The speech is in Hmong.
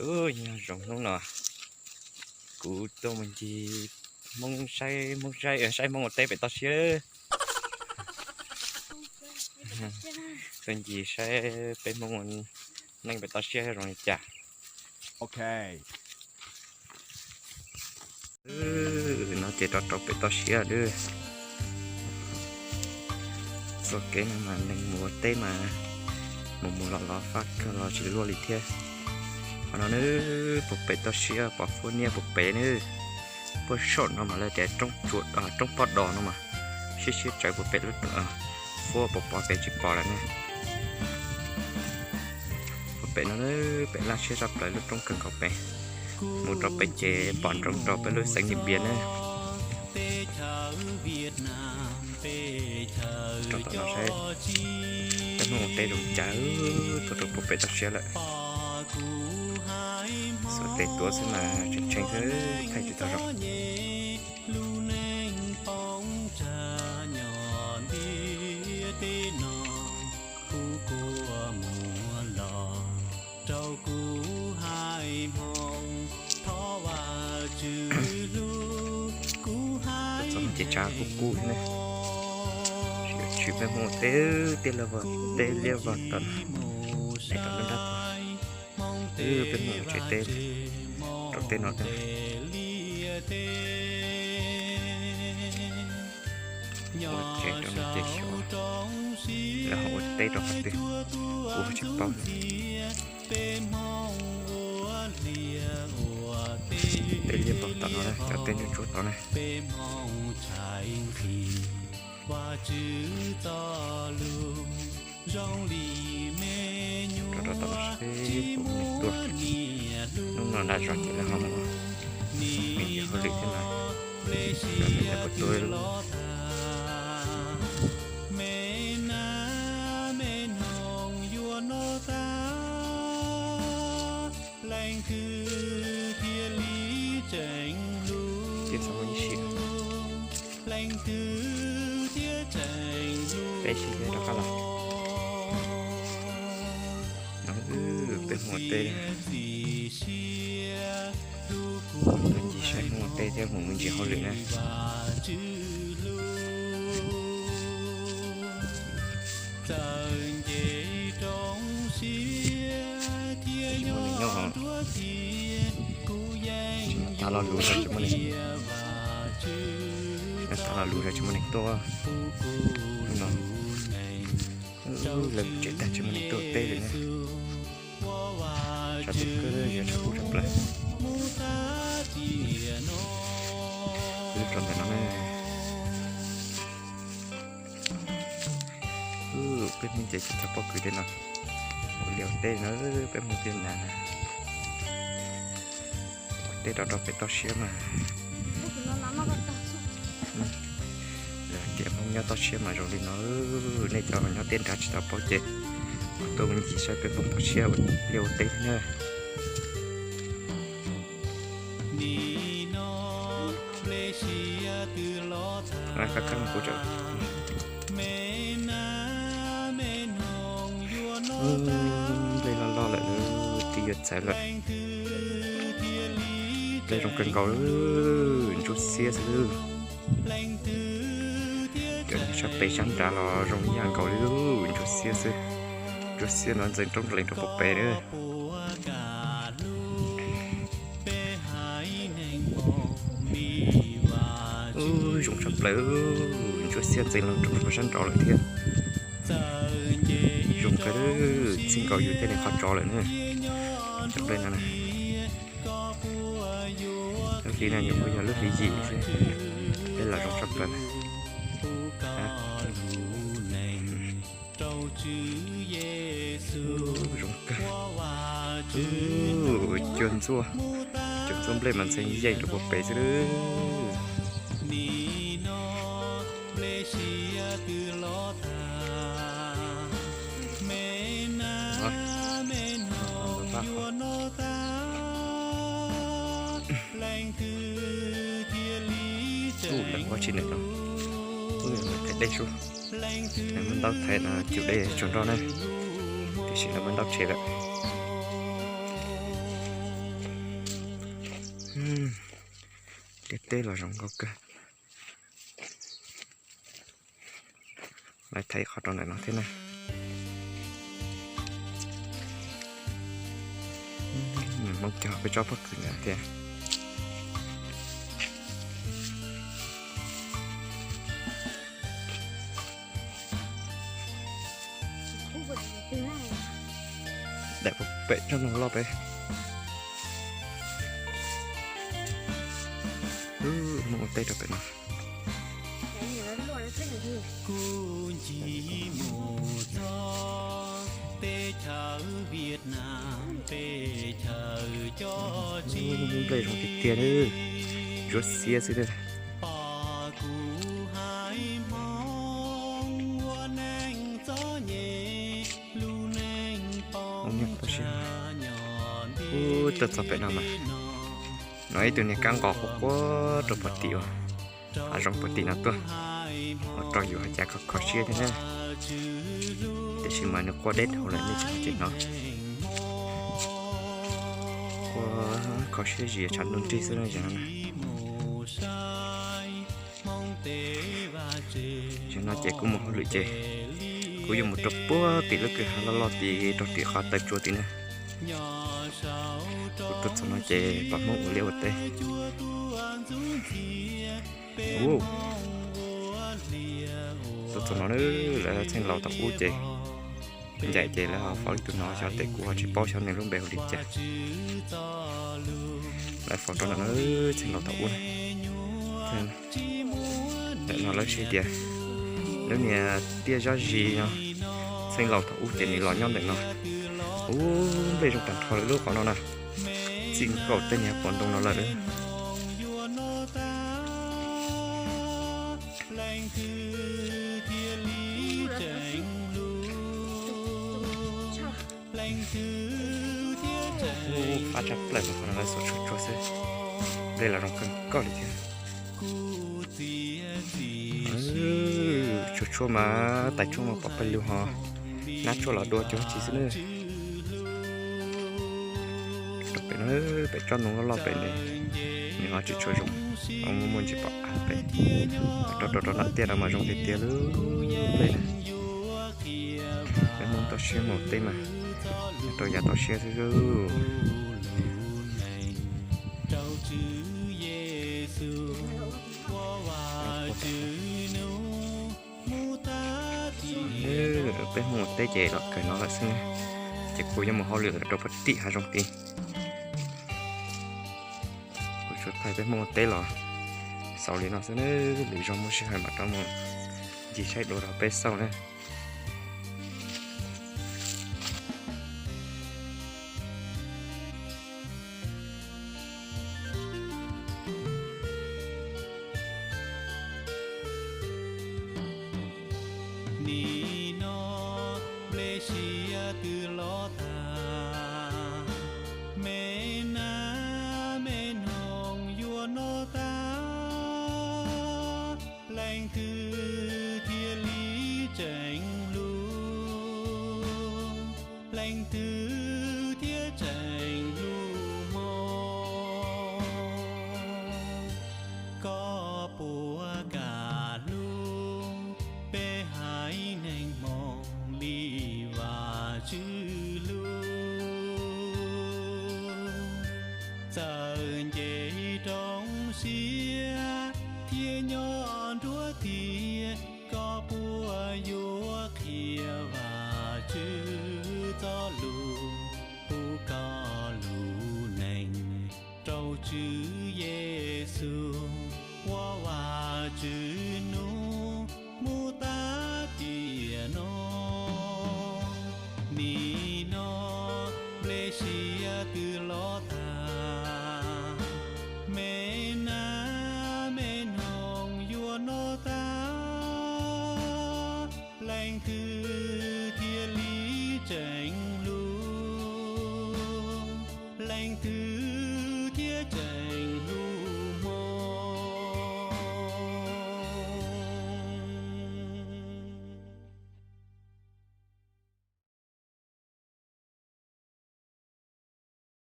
Ub, nyob zoo hnub no kuv tuaj mus ncig Hmoob saib, Hmoob saib, saib Hmoob ua teb pem toj siab. Tuaj ncig saib peb Hmoob ua neej pem toj siab zoo li cas. Ok. No ces rov rau pem toj siab lawm. Txoj kev no mas neeg mus ua teb mas mus mus los los faj kawg los tsis luaj li thiab. Qhov no nws puag pem toj siab pom fuab niab puag pem nws. Puag saum no mas lawv tias roob poj dos no mas siab siab tsawv puag pem lub, fuab pos pos pem tsis pom lawm ne. Puag pem no, pem laj siab tshaj plaws lub roob kawg nkaus pem. Mus rau pem ces pom nroog rau peb lub xeev Nyiam Npias ne. Rau tom no saib peb Hmoob ua teb zoo cas, tuaj rau puag pem toj siab lawm. Xuas tes tuav xwb mas tshee tshee xwb, thaij tsis tau zoo. Txog no ces tshav kub kub thiab ne. Tsis peb Hmoob ua teb, tej liaj vog, tej liaj vog tom no, es tom nruab nrab tod. Peb Hmoob ua tsev teb rau tej no thiab. Ua tsev rau no ces xyov lawv ho ua teb rau qhov twg, kuv tsis paub. Tej liaj vog tom no na, cov tej ntsuab ntsuab tod na. Rau rau tom no seb puas muaj neeg tuaj. Hnub no nram zos ces lawv ho mus me ntsis hauj lwm thiab mas, cov neeg puas tuaj. Tib xov muaj ib sim, peb sim thiab rov qab los. No wb peb Hmoob ua teb, tuaj ncig saib Hmoob ua teb thiab mus me ntsis hauj lwm na. Tsis muaj neeg nyob, tsis muaj tav lo lus los tsis muaj neeg, tav lo lus los tsis muaj neeg tuaj. Hnub no lawv tsev tag tsis muaj neeg tuaj ua teb li na. Tshav kub kawg, yog tshav kub tshaj plaws. Wb rau ntawm no na. Peb Hmoob ces tsis tau pob kws tej no, ua liaj ua teb na, peb Hmoob tej na. Ua teb rau rau pem toj siab mas. Lawv tias Hmoob nyob toj siab mas zoo li no, nej cov nyob tiaj nrag tsis tau paub ces kuv tuaj mus ncig saib peb Hmoob toj siab ua liaj ua teb thiab na. Kab kab kuv tseem nplej loj loj lawm, twb yuav txawv lawm. Nplej zoo kawg nkaus, ntsuab xiab xwb. Cov sab pem sab nrad los zoo ib yam nkaus li, ntsuab xiab xwb. Ntsuab xiab no ntxeev roob lees rau puag pem na. Ub, zoo tshaj plaws, ntsuab xiab ntxeev lees rau puag sab nraud lawm thiab. Zoo kawg, txij nkaus yus tej li qhov tso lawm na. Cov nplej no na, lub hli no nyuam qhuav yog lub hli yim xwb, tej los zoo tshaj plaws. Zoo kawg. Cua ntxuaj, cua ntxuaj nplej mas ntxeev yeej rau puag pem xwb. Ub, lawv ua tsis nws no, ub, thaiv dej sub. Lawv muab ntaub thaiv no cug dej tsuag nroj na, tiam sis lawv muab ntaub tshem lawm. Liaj teb los zoo nkauj kawg. Lawv thaiv qhov rau ntawm no thiab na. Hmoob cog peb tsob pob kws ntawd thiab. Daim pem tsob no loj pem. Mus ua teb rau pem no. Kuv ncig mus txog teb chaws Vietnam, teb chaws cov txiv, nplej zoo tiag tiag, ntsuab xiab xwb. Pom kuv haiv Hmoob ua neej txom nyem, lub neej poob nyob nyob nti. Tuaj txog pem no mas, no ib tug niag kab nqos quaj quaj rau puag tim uas hav zoov puag tim no tuaj, ua rau yus hais cas kho kho siab thiab na. Tiam sis mas nws quaj deb dhau lawm nej tsis hnov ces hnov. Quaj kho siab zis tshav ntuj nrig xwb na yog no na. Yog no ces kuv mus hauj lwm ces kuv yuav mus rau puag tim lub kwj ha loj loj tid rau tim qhov taw tsua tid na. Kuv tuaj txog no ces pom Hmoob ua liaj ua teb. Tuaj txog no lawv txheej laus thaum ub ces ncaim ces lawv ho faus ib tug no xyov tes kuv ho tsis paub xyov nws lub npe hu li cas. Lawv faus rau ntawm no txheej laus thaum ub na. Ntawm no lawv saib tias lub niag tiaj zab zis no txheej laus thaum ub ces nws los nyob ntawm no. Ub, nplej zoo tag nrho lawm lub qhov no na. Txij nkaus tej niag pob ntoo no lawm. Fab tshaj plaws mas qhov no lawv xuas tshuaj tshuaj xwb, nplej los zoo kawg nkaus li thiab. Tshuaj tshuaj mas tais tshuaj mas pom pawg lug ho, nab tshuaj los dua cuag tsi xwb na. Rau pem no, pem tsob ntoo loj loj pem ne, nws ho tsis tshua zoo, muaj muaj ntsis pom av pem. Rau rau rau nram tiaj no mas zoo tiag tiag lub nplej na. Peb Hmoob toj siab mus teb mas rau yav toj siab xwb. Peb Hmoob mus teb ces los kawg no lawm xwb, ces kuv yuav mus hauj lwm rau puag tim hav zoov tid. Kuv tsuas thaij peb Hmoob mus teb los xaus li no xwb na, lwm zaug muaj sij hawm mam rov mus ncig saib dua rau peb xauj na. Nim no nplej siav twb los tag, me nab me noog yuav noj tag, leej twg thiaj li tseem hlub, leej twg thiaj tseem hlub hmo. Koj puas kam hlub peb haiv neeg Hmoob li Vajtswv hlub? Txawm nce roob siab thiab nyob nruab tiaj, koj puas yuav qhia Vajtswv txoj lus pub koj lub neej rau Tswv Yexus ua Vajtswv nus mus tag tiam no? Nim no nplej siav twb los tag,